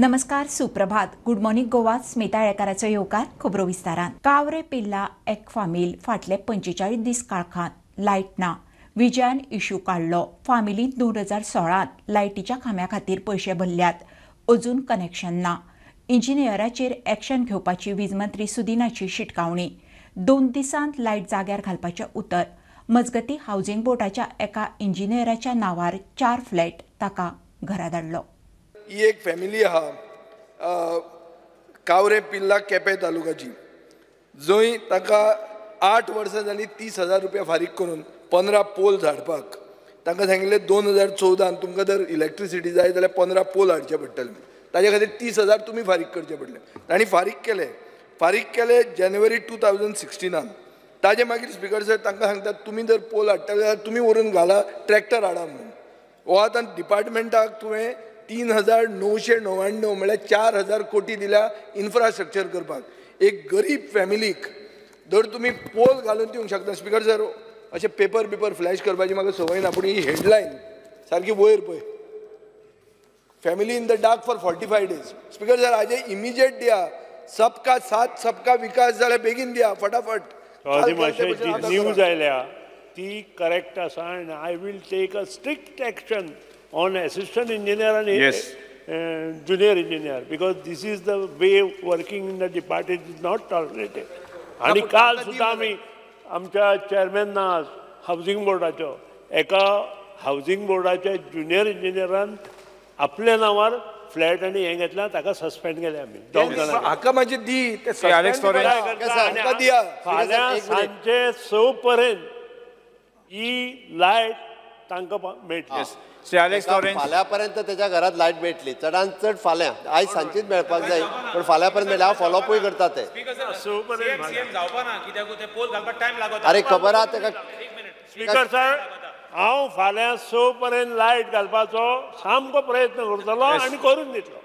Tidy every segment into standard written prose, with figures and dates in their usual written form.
नमस्कार, सुप्रभात. Good morning Goa, Smita येळकाराचो येवकार खबरो विस्तारान. कावरे पिल्ला एक फामील फाटले 45 दीस काळखांत, लायट ना. विजयान इश्यू काडलो. फामिलीन 2016 लायटीच्या खांब्या खातीर पयशे भरल्यात, अजून कनेक्शन ना. इंजिनियराचेर एक्शन घेवपाची वीज मंत्री सुदिनाची शिटकावणी. 2 दिसांत लायट जाग्यार घालपाचें उतर. मजगती हावजिंग बोर्डाच्या एका इंजिनियराच्या नांवार 4 फ्लॅट ताका घरा धाडलो. ही एक फॅमिली आहा कावरे पिल्ला केपें तालुकाची, जंय ताका 8 वर्सां जालीं 30,000 रुपया फारीक करून 15 पोल झाडपाक. तांकां सांगिल्लें 2014 तुमकां जर इलेक्ट्रिसिटी जाय जाल्यार 15 पोल हाडचे पडटले, ताजे खातीर 30,000 तुमी फारीक करचे पडले. तांणी फारीक केले, फारीक केले जानेवारी 2016. ताजे मागीर स्पिकर सर तांकां सांगतात तुमी जर पोल हाडटले जाल्यार तुमी व्हरून घाला, ट्रॅक्टर हाडा म्हणून. हो आतां डिपार्टमेंटाक तुवें 3,999 म्हळ्यार 4,000 कोटी दिल्या इन्फ्रास्ट्रक्चर करपाक. एक गरीब फॅमिलीक जर तुमी पोल घालून दिवंक शकता. स्पिकर सर, अशें पेपर बिपर फ्लॅश करपाची म्हाका संवय ना, पूण ही हेडलायन सारकी वयर पळय, family in the dark for 45 days. Speaker sir, हाजे इमिजिएट दिया, सबका साथ सबका विकास जाल्यार बेगीन दिया फटाफट. न्यूज आयल्या ती करेक्ट आसा आनी I will take a strict action on assistant engineer and junior engineer, because this is the way working in the department is not tolerated. आणि काल सुद्धा आम्ही आमच्या चेअरमॅन हावजिंग बोर्डाचो एका हावजिंग बोर्डाच्या ज्युनियर इंजिनियरान आपल्या नावार फ्लॅट आनी हें घेतला, ताका सस्पेंड केले आमी. हाका मातशें दी, फाल्यां सांजे 6 पर्यंत ही लायट तांकां मेळटली. फाल्यां पर्यंत त्याच्या घरात लायट मेळटली, चडान चड फाल्यां, आयज सांजचीच मेळपाक जाय, पण फाल्यां पर्यंत मेळ्ळी. हांव फॉलोअपूय करता ते. अरे खबर आहा तेका. स्पीकर सर, हांव फाल्यां 6 पर्यंत लायट घालपाचो सामको प्रयत्न करतलो आनी करून दितलो.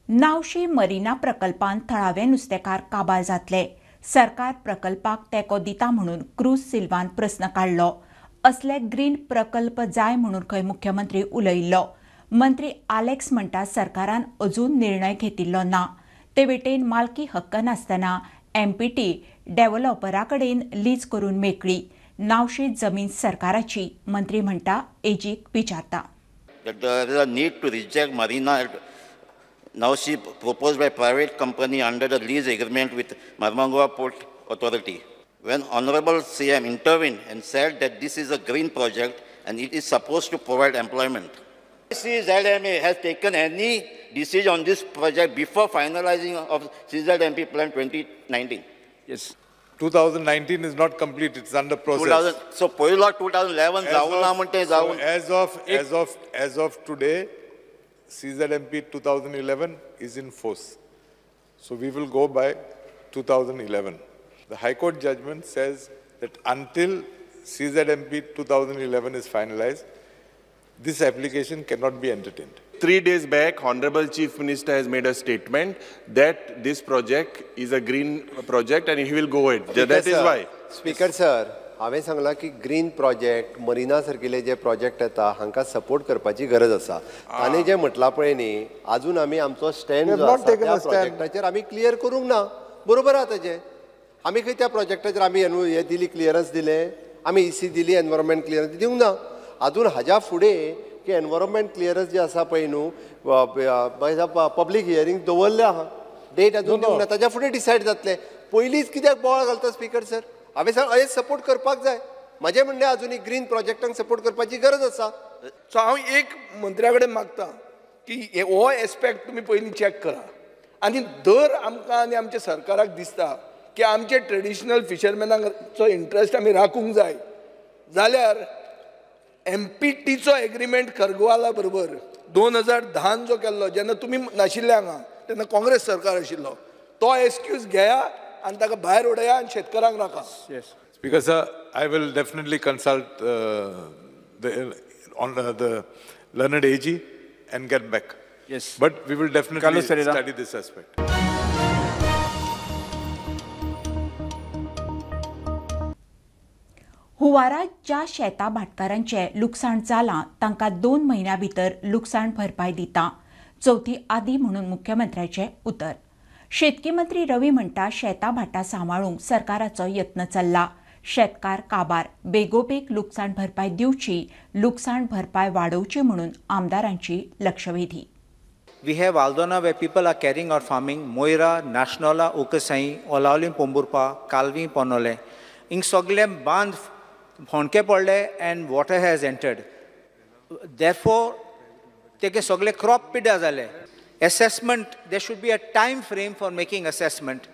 नावशी मरिना प्रकल्पान थळावे नुस्तेकार काबार जातले. सरकार प्रकल्पाक तेंको दिता म्हणून क्रूज सिल्वान प्रस्न काडलो. असले ग्रीन प्रकल्प जाय म्हणून खंय मुख्यमंत्री उलयिल्लो. मंत्री आलेक्स म्हणटा सरकारान अजून निर्णय घेतिल्लो ना. ते वटेन मालकी हक्क नासतना एमपीटी डेव्हलॉपरा कडेन लीज करून मेकळी. नावशी जमीन सरकाराची, मंत्री म्हणटा एजीक विचारता. Need to reject marina Navsi proposed by private company under the lease agreement with Marmagao Port Authority. When Honorable CM intervened and said that this is a green project and it is supposed to provide employment. CZMA has taken any decision on this project before finalizing of CZMP plan 2019. Yes. 2019 is not complete, it's under process. 2000, so Poila 2011 so as of today, CZMP 2011 is in force. So we will go by 2011. The High Court judgment says that until CZMP 2011 is finalized, this application cannot be entertained. 3 days back, Honorable Chief Minister has made a statement that this project is a green project and he will go ahead. That is why. Speaker sir, हांवें सांगलां की green project marina सारकिले जे project येता हांकां support करपाची गरज आसा. ताणें जें म्हटलां पळय न्ही, आजून आमी आमचो स्टँड जो आसा त्या प्रोजेक्टाचेर आमी क्लियर करूंक ना. बरोबर आहा तेजें. आमी खंय त्या प्रोजेक्टाचेर आमी हें दिली, क्लियरन्स दिलें, आमी इसी दिली, एनवायरमेंट क्लियरन्स दिवंक ना. आजून हाज्या फुडें की एनवायरमेंट क्लियरन्स जे आसा पळय न्हू, पब्लीक हियरींग दवरलें आहा, डेट अजून दिवंक ना, ताज्या फुडें डिसायड जातलें. पयलींच कित्याक बोवाळ घालता स्पीकर सर? हांवें सांग अशें सपोर्ट करपाक जाय. म्हाजें म्हणणें अजुनूय ग्रीन प्रोजेक्टांक सपोर्ट करपाची गरज आसा. सो हांव एक मंत्र्या कडेन मागता की हो एस्पेक्ट तुमी पयलीं चॅक करा. आनी दर आमकां आनी आमच्या सरकाराक दिसता की आमचे ट्रेडिशनल फिशरमॅनांचो इंट्रस्ट आमी राखूंक जाय जाल्यार एमपीटीचो एग्रीमेंट खरगवाला बरोबर 2010 जो केल्लो, जेन्ना तुमी नाशिल्ले हांगा, तेन्ना काँग्रेस सरकार आशिल्लो, तो एक्सक्यूज घेया आनी ताका भायर उडया आनी शेतकारांक राखा. Speaker sir, I will definitely consult the learned AG and get back. Yes. But we will definitely study this aspect. हुवारात ज्या शेता भाटकारांचें लुकसाण जालां तांकां 2 म्हयन्यां भितर लुकसाण भरपाय दिता, चवथी आदी म्हणून मुख्यमंत्र्याचें उतर. शेतकी मंत्री रवी म्हणटा शेतां भाटां सांबाळूंक सरकाराचो यत्न चल्ला. शेतकार काबार, बेगोबेग लुकसाण भरपाय दिवची, लुकसाण भरपाय वाडोवची म्हणून आमदारांची लक्षवेधी. We have Aldona where people are carrying out farming, Moira, Nationala, Ukasai, Olaulim, Pomburpa, Calvi, Ponole. In सगळे बांद होणके पडले and water has entered. Therefore, तेगे सगळे क्रॉप पिड्या जाले. Assessment, there should be a time frame for making assessment,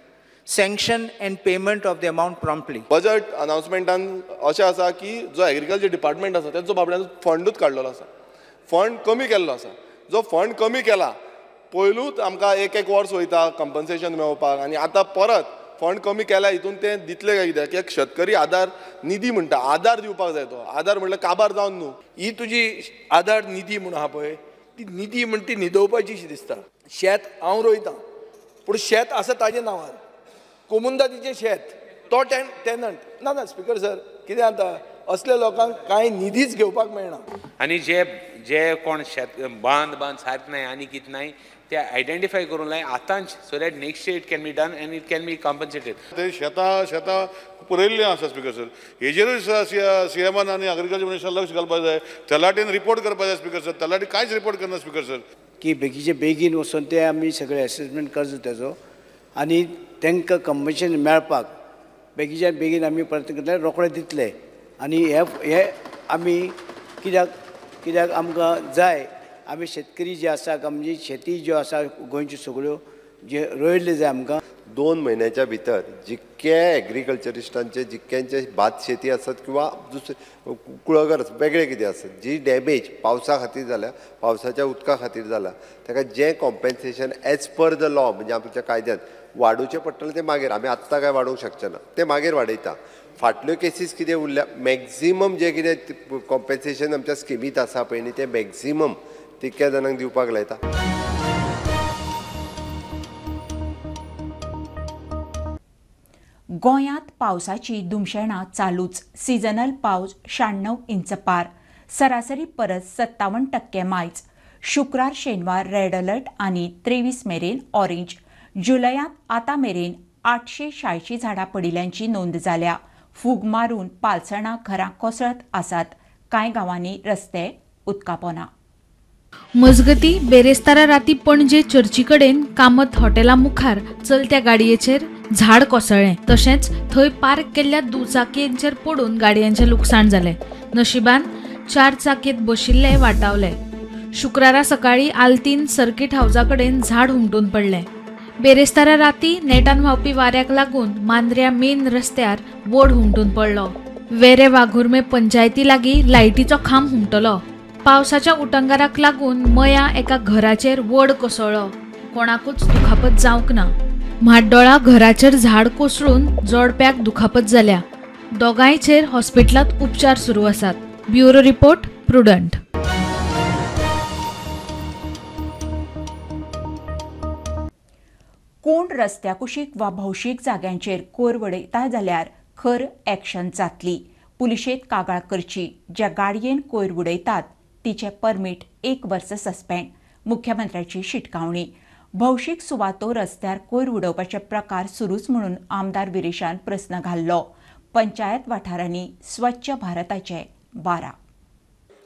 sanction and payment of the amount promptly. Budget अनाउन्समेंटान अशें आसा की जो एग्रीकल्चर डिपार्टमेंट आसा तेंचो बाबड्यान फंडूच काडलेलो आसा, फंड कमी केल्लो आसा. जो फंड कमी केला पयलूच आमकां एक एक वर्स वयता कंपन्सेशन मेळोवपाक आनी आतां परत फंड कमी केला हितून ते दितले काय कित्याक? एक शेतकरी आदार निधी म्हणटा, आदार दिवपाक जाय. तो आदार म्हणल्यार काबार जावन न्हू. ही तुजी आदार निधी म्हणून आहा पळय, ती निधी म्हण ती न्हिदोवपाची शी दिसता. शेत हांव रोयतां पूण शेत आसा ताजे नांवार, कोमुंदादीचें शेत, तो टेनंट. ना ना स्पीकर सर, कितें जाता असल्या लोकांक कांय निधीच घेवपाक मेळना. आनी जे जे कोण शेत बांद बांद सारक नाय आनी कितें नाय ते आयडेंटिफाय करूंक लाय आतांच, so that next year it can be done and it can be compensated. ते शेतां शेतां पुरयल्लीं आसा स्पीकर सर, हेजेरूय सीएमान आनी एग्रीकल्चर मिनिस्टर लक्ष घालपाक जाय. तलाटीन रिपोर्ट करपाक जाय स्पीकर सर, तलाटी कांयच रिपोर्ट करना स्पीकर सर. की बेगीचे बेगीन वचून ते आमी सगळे एसेसमेंट करचो तेजो आनी तांकां कंपन्सेशन मेळपाक बेगीच्या बेगीन आमी प्रयत्न करतले, रोखडे दितले. आनी हे हे आमी कित्याक कित्याक आमकां जाय, आमी शेतकरी जे आसा, आमची शेती ज्यो आसा गोंयच्यो सगळ्यो जे रोयल्ले जाय आमकां. 2 म्हयन्याच्या भितर जितके एग्रीकल्चरिस्टांचे जितक्यांचे भात शेती आसत किंवा दुसरे कुळागर वेगळे कितें आसत जी डॅमेज पावसा खातीर जाल्या, पावसाच्या उदका खातीर जाला, ताका जें compensation as per the law म्हणजे आमच्या कायद्यान वाडोवचें पडटलें तें मागीर. आमी आत्तां काय वाडोवंक शकचे ना, तें मागीर वाडयता. फाटल्यो केसीस कितें उरल्या मॅक्झिमम जें कितें कॉम्पेन्सेशन आमच्या स्किमींत आसा पळय न्ही तें मॅक्झिमम तितक्या जाणांक दिवपाक लायता. गोंयांत पावसाची धुमशेणां चालूच. सिजनल पावस 96 इंच पार, सरासरी परस 57% मायज. शुक्रार शेनवार रेड अलर्ट आनी 23 मेरेन ऑरेंज. जुलयांत आतां मेरेन 886 झाडां पडिल्ल्यांची नोंद जाल्या. फूग मारून पालसणां घरां कोसळत आसात. कांय गांवांनी रस्ते उदकापोना. मजगती बेरेस्तारा राती पणजे चर्ची कडेन कामत हॉटेला मुखार चलत्या गाडयेचेर झाड कोसळ्ळें. तशेंच थंय पार्क केल्ल्या दुचाकयेंचेर पडून गाडयांचें लुकसाण जालें. नशिबान 4 चाकयेंत बशिल्ले वाटावले. शुक्रारा सकाळीं आल्तीन सर्किट हावजा कडेन झाड हुमटून पडलें. बेरेस्तारा राती नेटान व्हांवपी वाऱ्याक लागून मांद्र्या मेन रस्त्यार वड हुमटून पडलो. वेरे वाघुर्मे पंचायती लागीं लायटीचो खांब हुमटलो. पावसाच्या उटंगाराक लागून मया एका घराचेर वड कोसळ्ळो. कोणाकूच दुखापत जावंक ना. म्हाड्डोळा घराचेर झाड कोसळून जोडप्याक दुखापत जाल्या. दोगांयचेर हॉस्पिटलांत उपचार सुरू आसात. Bureau report, Prudent. कोण रस्त्या कुशीक वा भौशीक जाग्यांचेर कोयर वडयता जाल्यार खर एक्शन जातली. पुलिशेंत कागाळ करची. ज्या गाडयेन कोयर उडयतात तिचें परमीट 1 वर्स सस्पेंड. मुख्यमंत्र्याची शिटकावणी. भौशीक सुवातो रस्त्यार कोयर उडोवपाचे प्रकार सुरूच म्हणून आमदार विरेशान प्रस्न घाल्लो. पंचायत वाठारांनी स्वच्छ भारताचे 12.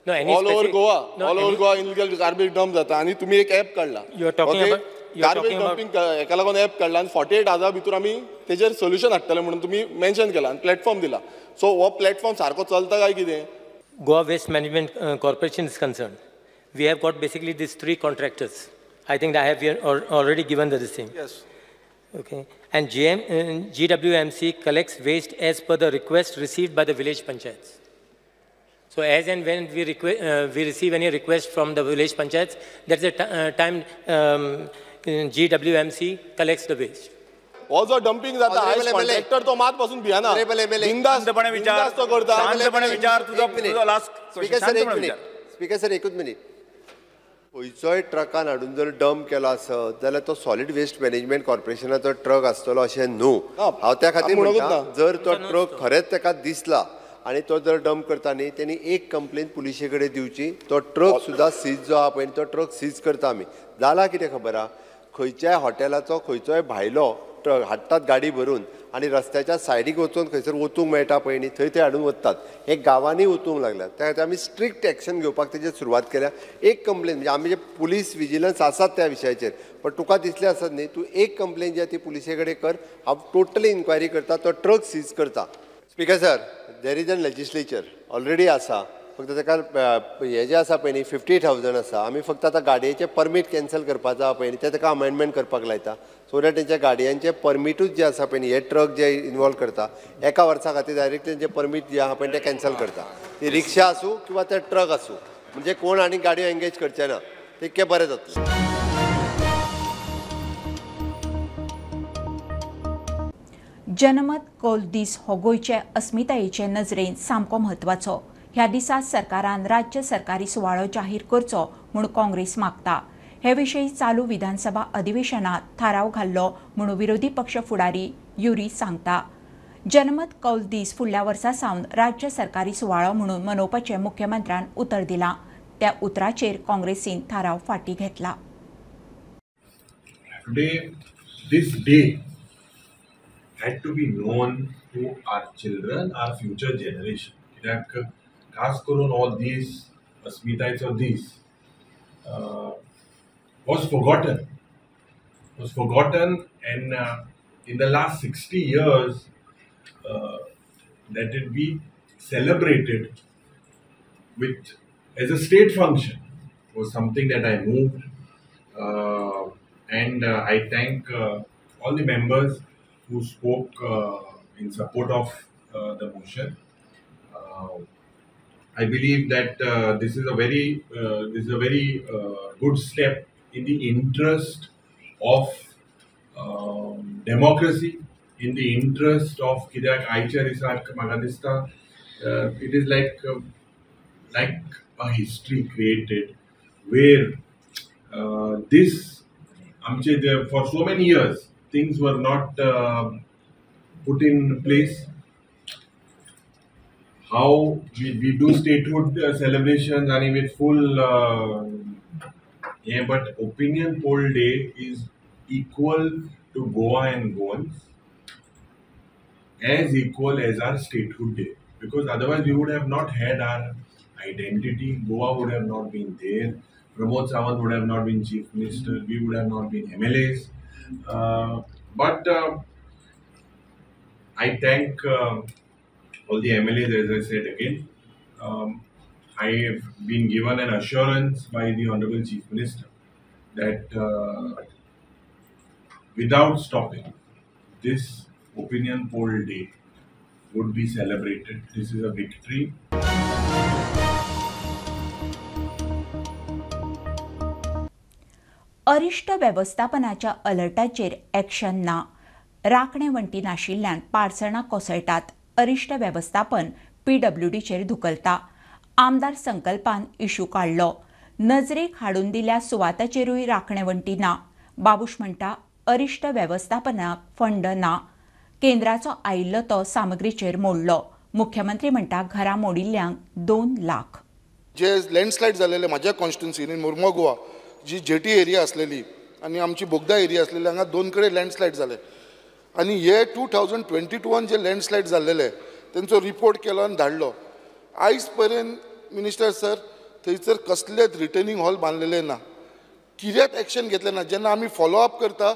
All over Goa, all over Goa illegal garbage dump जाता आनी तुमी एक ॲप काडला, गार्बेज डम्पिंग हेका लागून ॲप काडला आनी 48 आवर्सा भितर आमी तेजेर सोल्युशन हाडटले म्हणून तुमी मेन्शन केला आनी प्लॅटफॉर्म दिला. सो हो प्लॅटफॉर्म सारको चलता काय कितें? Goa Waste Management Corporation is concerned. We have got basically these 3 contractors. I think I have already given the thing. Yes. Okay. And GWMC collects waste as per the request received by the village panchayats. So as and when we receive any request from the village panchayats, that's the time GWMC collects the waste. हो जो dumping जाता contractor तो मात पासून भियाना, बिंदासपणे विचार तो करता. शांतपणे विचार तुझो लास्ट स्पीकर सर एकूच मिनिट. खंयचोय ट्रकान हाडून जर डंप केलो आसत जाल्यार तो सॉलिड वेस्ट मॅनेजमेंट कॉर्पोरेशनाचो ट्रक आसतलो अशें न्हू. हांव त्या खातीर म्हणटा, जर तो ट्रक खरेंच ताका दिसला आनी तो जर डंप करता न्ही तेणी एक कंप्लेन पुलिशे कडेन दिवची, तो ट्रक सुद्दां सीज जो आहा पळय तो ट्रक सीज करता आमी. जाला कितें खबर आहा, खंयच्याय हॉटेलाचो खंयचोय भायलो ट्रक हाडटात गाडी भरून आनी रस्त्याच्या सायडीक वचून खंयसर वचूंक मेळटा पळय न्ही थंय ते हाडून वतात. हे गांवांनी वचूंक लागल्यात, त्या खातीर आमी स्ट्रिक्ट एक्शन घेवपाक तेजेर सुरवात केल्या. एक कंप्लेन म्हणजे आमी जे पुलीस विजिलन्स आसात त्या विशयाचेर, पण तुका दिसलें आसत न्ही तूं एक कंप्लेन जी आहा ती पुलिसे कडेन कर, हांव टोटली इन्क्वायरी करता, तो ट्रक सीज करता. Speaker sir, there is an legislature already आसा, फक्त ताका हे जे आसा पळय न्ही 50,000 आसा. आमी फक्त आतां गाडयेचें परमीट कॅन्सल करपाचो आहा पळय न्ही तें ताका अमेंडमेंट करपाक लायता, सो that तेंच्या गाडयांचे परमिटूच जे आसा पळय न्ही हे ट्रक जे इनवॉल्व करता एका वर्सा खातीर डायरेक्ट तेंचे परमीट जे आहा पळय तें कॅन्सल करता. ती रिक्षा आसूं किंवा ते ट्रक आसूं, म्हणजे कोण आनी गाडयो एंगेज करचे ना, तितकें बरें जातलें. जनमत कौल दीस हो गोंयचे अस्मितायेचे नजरेन सामको म्हत्वाचो. ह्या दिसा सरकारान राज्य सरकारी सुवाळो जाहीर करचो म्हूण काँग्रेस मागता. हे विशीं चालू विधानसभा अधिवेशनात थाराव घाल्लो म्हूण विरोधी पक्ष फुडारी युरी सांगता. जनमत कौल दीस फुडल्या वर्सा सावन राज्य सरकारी सुवाळो म्हणून मनोवपाचें मुख्यमंत्र्यान उतर दिलां. त्या उतराचेर काँग्रेसीन थाराव फाटीं घेतला. Today, this day had to be known to our children, our future generation. कित्याक खास करून हो दीस, अस्मितायेचो दीस was forgotten. Was forgotten, and in the last 60 years that it be celebrated with as a state function was something that I moved, and I thank all the members who spoke in support of the motion. I believe that this is a very good step in the interest of democracy, in the interest of कित्याक आयच्या दिसाक म्हाका दिसता it is like a history created where this आमचे for so many years things were not put in place. How we do statehood celebrations and with full yeah, but opinion poll day is equal to Goa and Goans, as equal as our statehood day, because otherwise we would have not had our identity. Goa would have not been there, Pramod Sawant would have not been chief minister, we would have not been MLAs. But I thank all the MLAs, as I said again. I have been given an assurance by the Honorable Chief Minister that without stopping, this opinion poll day would be celebrated. This is a victory. अरिश्ट वेवस्थापनाच्या अलर्टाचेर action ना. राखणे वण्टी नाशिल्ल्यान पार्सणां कोसळटात. अरिश्ट वेवस्थापन पीडब्ल्यूडीचेर धुकलता. आमदार संकल्पान issue काडलो. नजरेक हाडून दिल्या सुवाताचेरूय राखणे वण्टी ना. बाबूश म्हणटा अरिश्ट वेवस्थापनाक फंड ना. केंद्राचो आयिल्लो तो सामग्रीचेर मोडलो. मुख्यमंत्री म्हणटा घरां मोडिल्ल्यांक 2 लाख. जे लँडस्लायड जालेले म्हाज्या कॉन्स्टिट्युन्सीन मुर्मो गोवा जी जेटी एरिया आसलेली आनी आमची बोगदा एरिया आसलेली, हांगा 2 कडेन लँडस्लायड जाले. आनी हे 2022 जे लँडस्लायड जाल्लेले तेंचो रिपोर्ट केलो आनी धाडलो. आयज पर्यंत मिनिस्टर सर थंयसर कसलेच रिटर्निंग हॉल बांदलेले ना, कित्याक एक्शन घेतलें ना. जेन्ना आमी फॉलोअप करता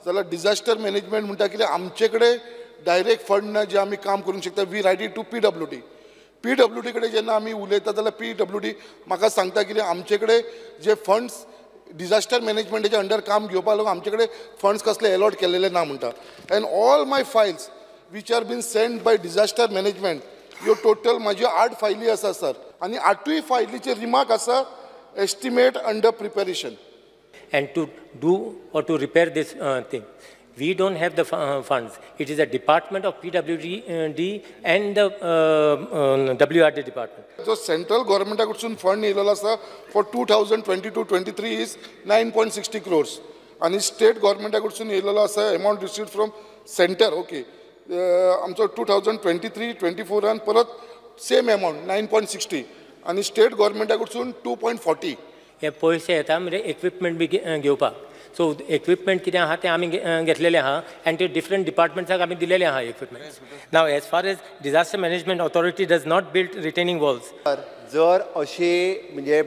जाल्यार डिजास्टर मॅनेजमेंट म्हणटा कितें आमचे कडेन डायरेक्ट फंड ना जे आमी काम करूंक शकता. We write it to PWD. PWD कडेन जेन्ना आमी उलयता जाल्यार पीडब्ल्यूडी म्हाका सांगता कितें आमचे कडेन जे फंड्स डिजास्टर मॅनेजमेंटाच्या अंडर काम घेवपाक लागून आमचे कडेन फंड्स कसले एलॉट केलेले ना म्हणटा. And all my files which are been send by disaster management, ह्यो टोटल म्हाज्यो 8 फायली आसा सर, आनी 8ूय फायलीचे रिमार्क आसा estimate under preparation. And to do or to repair this thing, we don't have the funds. It is a department of PWD and the WRD department. जो central गव्हर्नमेंटा कडसून fund येयलेलो आसा for 2022-23 is 9.60 crores, आनी state गव्हर्नमेंटा कडसून येयलेलो आसा amount received from centre okay आमचो 2023-24 परत same amount 9.60 आनी state गव्हर्मेंटा कडसून 2.40. हे पयशे येता म्हणजे इक्विपमेंट बी घेवपाक. सो इक्विपमेंट कितें आहा तें आमी घेतलेलें आहा आनी ते डिफरंट डिपार्टमेंट्साक आमी दिलेलें आहा equipments. Now as far as disaster management authority does not build retaining walls. जर अशी म्हणजे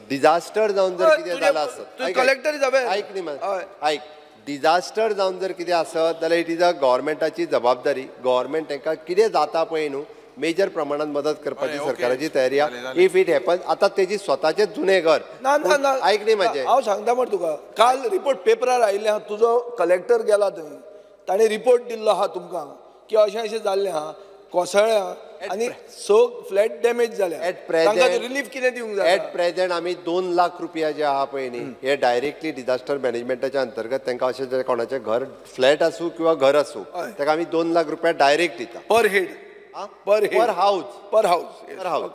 डिझास्टर जावन जर कितें जालां आसत, ऐक न्ही, ऐक, डिझास्टर जावन जर कितें आसत जाल्यार it is a गव्हर्मेंटाची जबाबदारी. गव्हर्मेंट तांकां कितें जाता पळय न्हू मेजर प्रमाणात मदत करपाची सरकाराची तयारी आहा. If it happens, आतां तेजी स्वताचें जुनें घर. ना ना ना, ऐक न्ही म्हाजें, हांव सांगता मरे तुका, काल रिपोर्ट पेपरार आयिल्ले आहा, तुजो कलेक्टर गेला थंय, ताणें रिपोर्ट दिल्लो आहा तुमकां की अशें अशें जाल्लें आहा, कोसळ्ळ्या आनी 6 फ्लॅट डॅमेज जाल्या. एट प्रेझेंट रिलीफ कितें दिवंक जाय? एट प्रेझेंट आमी 2 लाख रुपया जे आहा पळय न्ही हे डायरेक्टली डिझास्टर मॅनेजमेंटाच्या अंतर्गत तांकां अशें जर कोणाचें घर फ्लॅट आसूं किंवा घर आसूं ताका आमी 2 लाख रुपया डायरेक्ट दिता. Per head, per head, per house, per house, per house.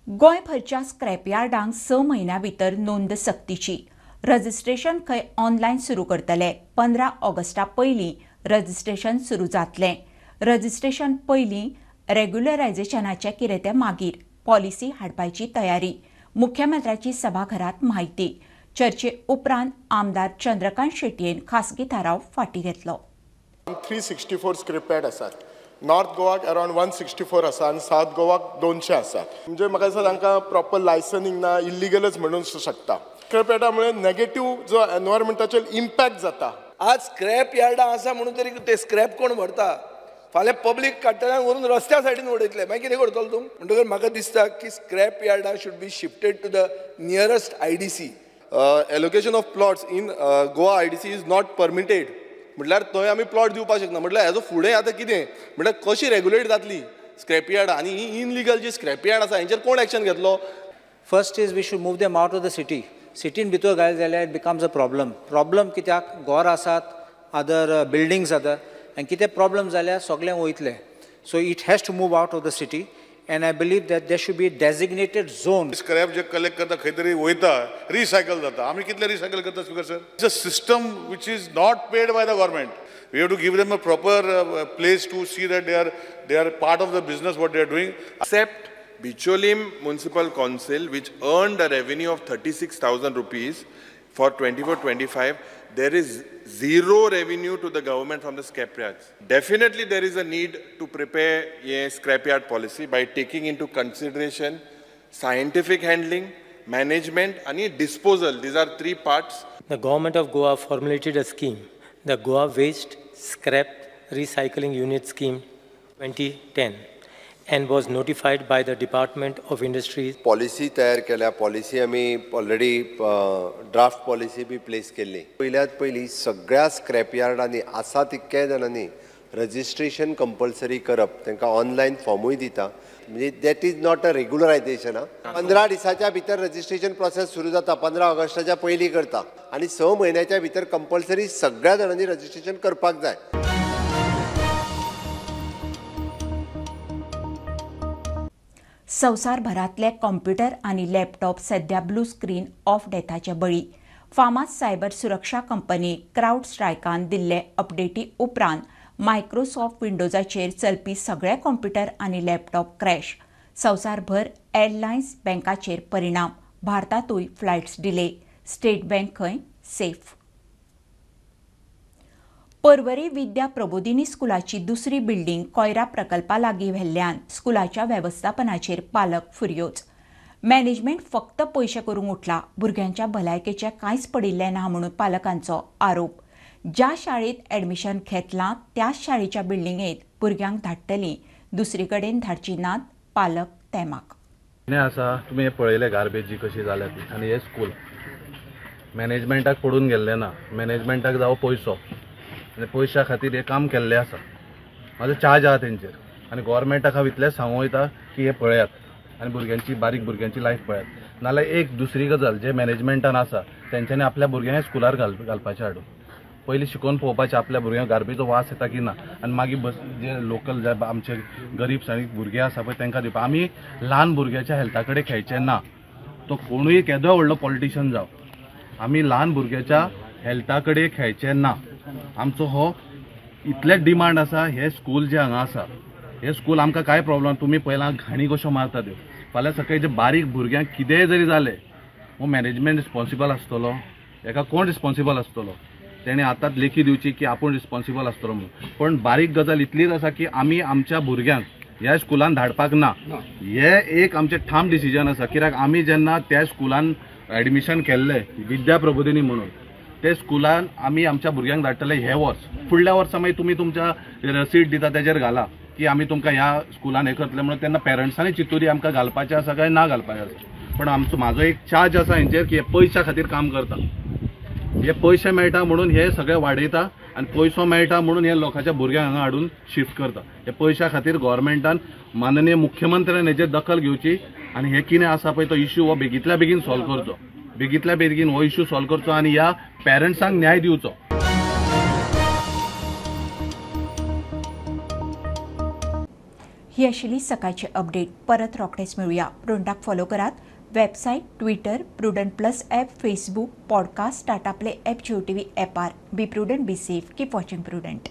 गोंयभरच्या scrap यार्डांक 6 म्हयन्यां भितर नोंद सक्तीची. रजिस्ट्रेशन खंय ऑनलायन सुरू करतले. 15 ऑगस्टा पयलीं रजिस्ट्रेशन सुरू जातलें. रजिस्ट्रेशन पयलीं रेग्युलरायझेशनाचें कितें तें मागीर. पॉलिसी हाडपाची तयारी. मुख्यमंत्र्याची सभाघरांत म्हायती. चर्चे उपरांत आमदार चंद्रकांत शेटयेन खासगी थाराव फाटीं घेतलो. 364 स्क्रॅपयार्ड आसात. नॉर्थ गोवाक अरावंड 164 आसा आनी सावथ गोवाक 200 आसात. म्हणजे म्हाका दिसता तांकां प्रॉपर लायसनींग ना, इल्लिगलच म्हणूंक शकता. स्क्रॅप यार्डा नेगेटीव जो एनवायरमेंटाचेर इम्पॅक्ट जाता. आज स्क्रॅप यार्डां आसा म्हणून तरी ते स्क्रॅप कोण व्हरता? फाल्यां पब्लीक काडटले व्हरून रस्त्या सायडीन उडयतले, मागीर कितें करतलो तूं? म्हणटकच म्हाका दिसता की scrap यार्डां should be shifted to the nearest IDC. Allocation of plots in Goa IDC is not permitted. म्हटल्यार थंय आमी प्लॉट दिवपाक शकना. म्हटल्यार हेजो फुडें आतां कितें म्हटल्यार कशी रेगुलेट जातली स्क्रॅप यार्ड आनी ही इनलिगल जी स्क्रॅप यार्ड आसा हेंचेर कोण एक्शन घेतलो? First is we should move them out of the city. सिटीन भितर घायले जाल्यार it becomes a problem. Problem कित्याक घर आसात, अदर बिल्डिंग्स अदर, आनी कितें प्रॉब्लम जाल्यार सगळें वयतलें. So it has to move out of the city and I believe that there should be designated zone. Scrap J collect करता खंय तरी वयता, रिसायकल जाता. आमी कितले रिसायकल करता speaker sir? It's a system which is not paid by the government. We have to give them a proper place to see that they are part of the business what they are doing. Except Bicholim Municipal Council, which earned a revenue of 36,000 rupees for 24-25, there is zero revenue to the government from the scrapyards. Definitely there is a need to prepare a scrapyard policy by taking into consideration scientific handling, management and disposal. These are three parts. The government of Goa formulated a scheme, the Goa Waste Scrap Recycling Unit Scheme 2010. And was notified by the Department of Industries. Policy तयार केल्या, policy आमी already draft policy बी place केल्ली. पयल्यात पयली सगळ्या scrap यार्डांनी आसा तितक्या जाणांनी registration compulsory करप, तांकां ऑनलायन फॉर्मूय दिता. म्हणजे that is not a regularisation. 15 दिसाच्या भितर रजिस्ट्रेशन प्रोसेस सुरू जाता, 15 ऑगस्टाच्या पयलीं करता आनी 6 म्हयन्याच्या भितर कंपल्सरी सगळ्या जाणांनी रजिस्ट्रेशन करपाक जाय. संवसारभरांतले कॉम्प्युटर आनी लॅपटॉप सध्या ब्लू स्क्रीन ऑफ डेथाचे बळी. फामाद सायबर सुरक्षा कंपनी क्रावड स्ट्रायकान दिल्ले अपडेटी उपरांत मायक्रोसॉफ्ट विंडोजाचेर चलपी सगळे कॉम्प्युटर आनी लॅपटॉप क्रॅश. संवसारभर एअरलायन्स बँकाचेर परिणाम. भारतांतूय फ्लायट्स डिले. स्टेट बँक खंय सेफ. पर्वरी विद्या प्रबोधिनी स्कुलाची दुसरी बिल्डिंग कोयरा प्रकल्पा लागीं व्हेल्ल्यान स्कुलाच्या वेवस्थापनाचेर पालक फुरयोज. मॅनेजमेंट फक्त पयशे करूंक उठला, भुरग्यांच्या भलायकेचें कांयच पडिल्लें ना म्हणून पालकांचो आरोप. ज्या शाळेंत ॲडमिशन घेतलां त्याच शाळेच्या बिल्डिंगेंत भुरग्यांक धाडटलीं, दुसरी कडेन धाडची नात पालक तेमाक. कितें आसा तुमी हें पळयलें गार्बेज जी कशी जाल्या ती, आनी हें स्कूल मॅनेजमेंटाक पडून गेल्लें ना. मॅनेजमेंटाक जावं पयसो आनी पयशा खातीर हें काम केल्लें आसा. म्हाजो चार्ज आहा तेंचेर आनी गोवोरमेंटाक हांव इतलेंच सांगूं वयता की हें पळयात आनी भुरग्यांची, बारीक भुरग्यांची लायफ पळयात. नाल्यार एक दुसरी गजाल जे मॅनेजमेंटान आसा तेंच्यांनी आपल्या भुरग्यांक स्कुलार घालपाचें हाडून पयलीं शिकोवन पळोवपाचें आपल्या भुरग्यांक गार्बेजो वास येता की ना, आनी मागीर बस जे लोकल जे आमचे गरीब सारीक भुरगे आसा पळय तांकां दिवपा. आमी ल्हान भुरग्याच्या हेल्था कडेन खेळचें ना. तो कोणूय केदो व्हडलो पॉलिटिशन जावं, आमी ल्हान भुरग्याच्या हेल्था कडेन खेळचें ना. आमचो हो इतले डिमांड आसा. हे स्कूल जे हांगा आसा हे स्कूल आमकां कांय प्रॉब्लम, तुमी पयला घाणी कश्यो मारता त्यो. फाल्यां सकाळी जे बारीक भुरग्यांक कितेंय जरी जालें हो मॅनेजमेंट रिस्पॉन्सिबल आसतलो, हेका कोण रिस्पॉन्सिबल आसतलो? तेणें आतांच लेखी दिवची की आपूण रिस्पॉन्सिबल आसतलो म्हणून. पण बारीक गजाल इतलीच आसा की आमी आमच्या भुरग्यांक ह्या स्कुलान धाडपाक ना, हे एक आमचें ठाम डिसिजन आसा. कित्याक आमी जेन्ना त्या स्कुलान एडमिशन केल्लें विद्या प्रबोधिनी म्हणून, ते स्कुलान आमी आमच्या भुरग्यांक धाडटले हे वर्स. फुडल्या वर्सा मागीर तुमी तुमच्या रसीट दिता तेजेर घाला की आमी तुमकां ह्या स्कुलान हें करतले म्हणून. तेन्ना पेरंट्सांनी चिंतुरी आमकां घालपाचें आसा काय ना घालपाचें आसा. पण आमचो म्हाजो एक चार्ज आसा हेंचेर की हे पयशा खातीर काम करता, हे पयशे मेळटा म्हणून हे सगळे वाडयता आनी पयसो मेळटा म्हणून हे लोकांच्या भुरग्यांक हांगा हाडून शिफ्ट करता. हे पयशा खातीर गव्हर्मेंटान माननीय मुख्यमंत्र्यान हेजेर दखल घेवची आनी हे कितें आसा पळय तो इश्यू हो बेगींतल्या बेगीन सॉल्व करचो, बेगींतल्या बेगीन हो इश्यू सॉल्व करचो आनी ह्या पेरंट्सांक न्याय दिवचो. ही आशिल्ली सकाळची अपडेट. परत रोखडेच मेळुया. प्रुडंटाक फॉलो करात. Website, Twitter, Prudent plus app, Facebook, podcast, Tata Play app, Jio TV ॲपार. Be prudent, be safe, keep watching Prudent.